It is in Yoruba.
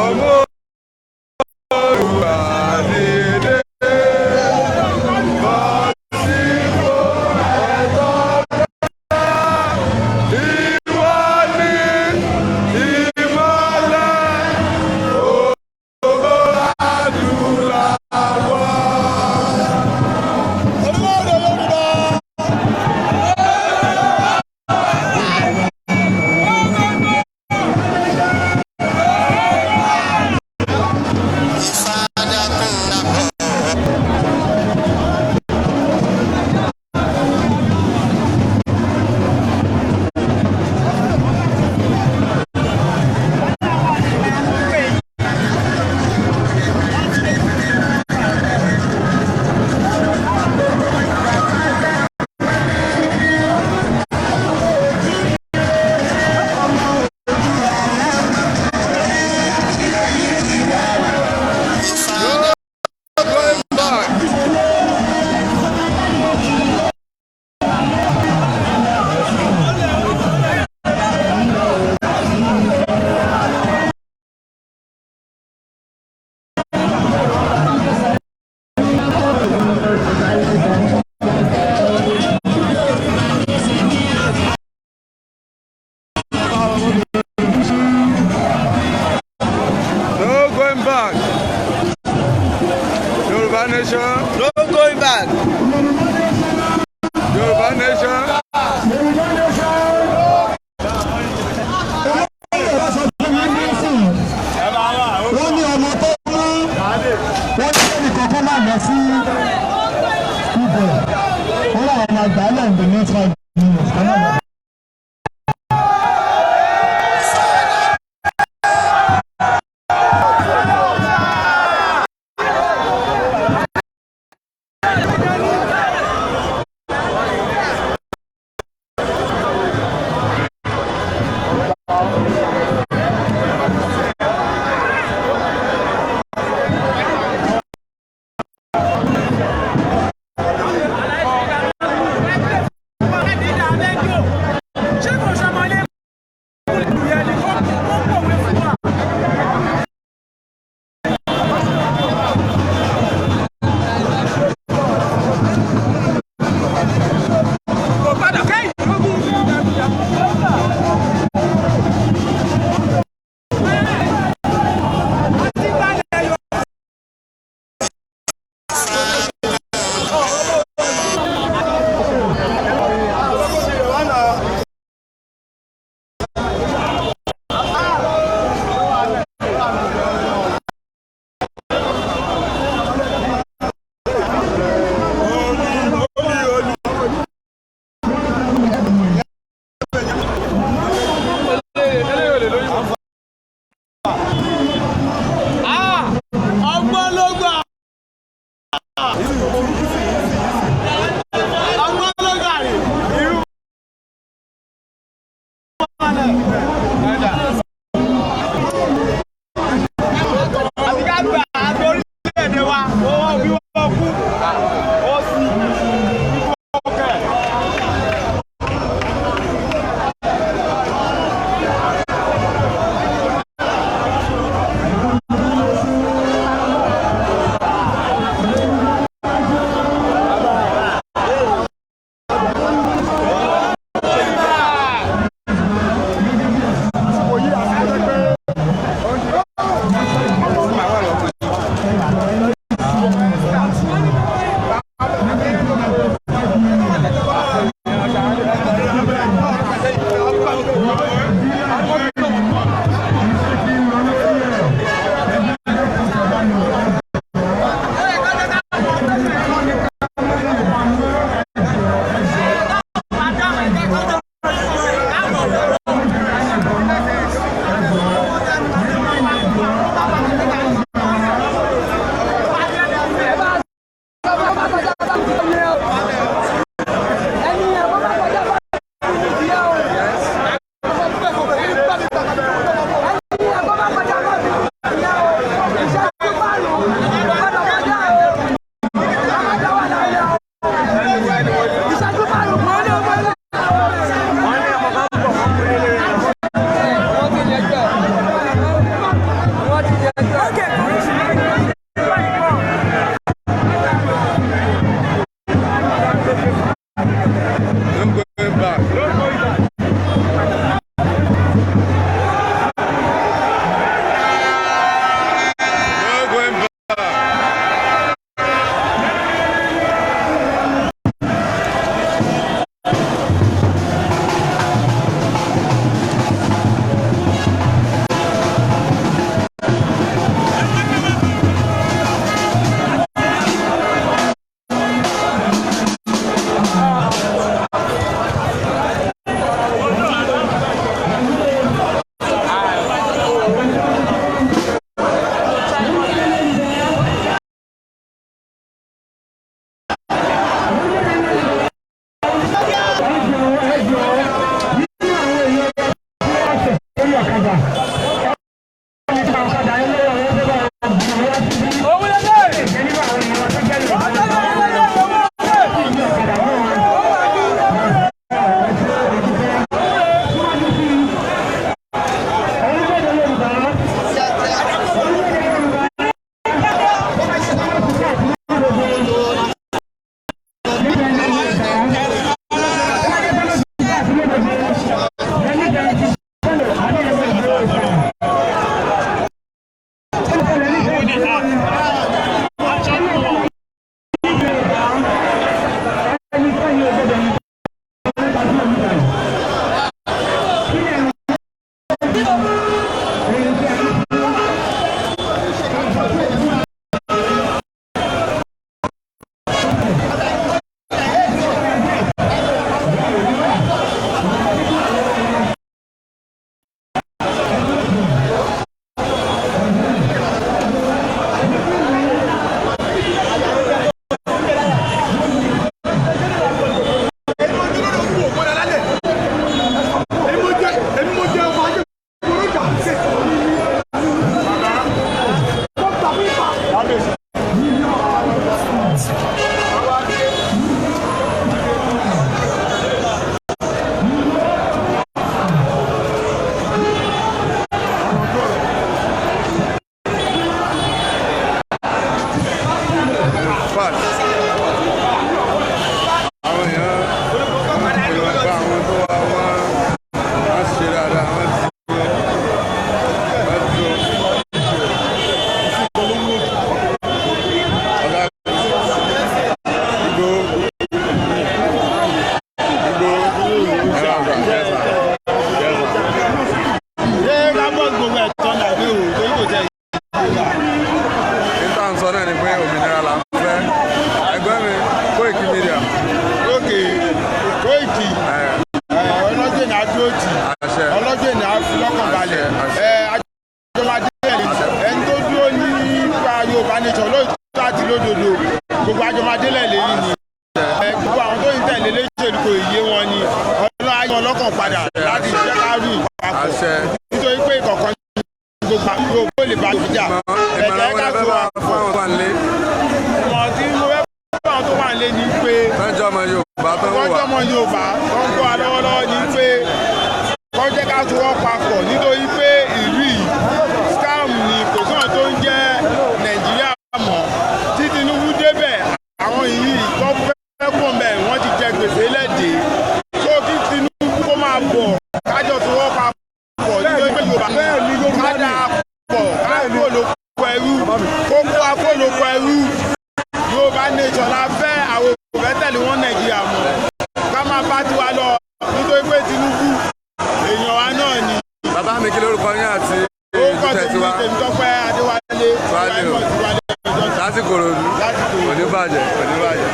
Ọmọ Oòduà dìde, bọ́ sípò ẹ̀tọ́ rẹ. Ìwọ ni ìmọ́lẹ̀ gbogbo adúláwọ̀. Orílẹ̀-èdè Yorùbá. No going back. No going back. Yorùbá nation. No going back. Yorùbá nation. Yorùbá nation. Olóyè sọ fún mi nísìnyí. Wọ́n ní ọmọ tó mú, wọ́n ní ẹnìkan kó má lọ sí ibẹ̀. Wọ́n làwọn máa gbà á lẹ̀ in the next 5 minutes. Kọ́ náà lọ. lè bá jà. Ìmọ̀ràn wo lẹ fẹ́ bá fún àwọn tó wà nílé? Ìmọ̀ràn tí mo fẹ́ fún àwọn tó wà nílé ni pé Tọ́jú ọmọ Yorùbá tó ń wà. tọ́jú ọmọ Yorùbá tó ń gbọ́ wa lọ́wọ́lọ́wọ́ ni pé kọ́ jẹ́ ká sowọ́ papọ̀, nítorí pé ìlú yìí, scam ni. Kò sóhun tó ń jẹ́ Nàìjíríà mọ́. Tí Tinubu débẹ̀, àwọn yìí tó fẹ́ kó mbẹ̀, wọ́n ti jẹ gbèsè lẹ́dẹ̀ẹ́ tó. Kí Tinubu kó máa bọ̀, kájọ sowọ́ papọ̀, nítorí pé Yorùbá ká dáa pọ̀, ká kó lóko ẹrú, kó kó wa kó lóko ẹrú. Yorùbá nation la fẹ́. Àwọn ò fẹ́ tẹ̀lé wọn Nàìjíríà mọ́. Ká máa bá tiwa lọ, nítorí pé Tinubu, èèyàn wa náà ni. Bàbá mi, kí lórúkọ yín àti Orúkọ ìlú tèmi tẹ̀síwá? Tèmítọ́pẹ́ Adéwálé. Wálé o. Tiwálé. Lásìkò ròdù. Lásìkò. Kò ní bàjẹ́, kò ní bàjẹ́.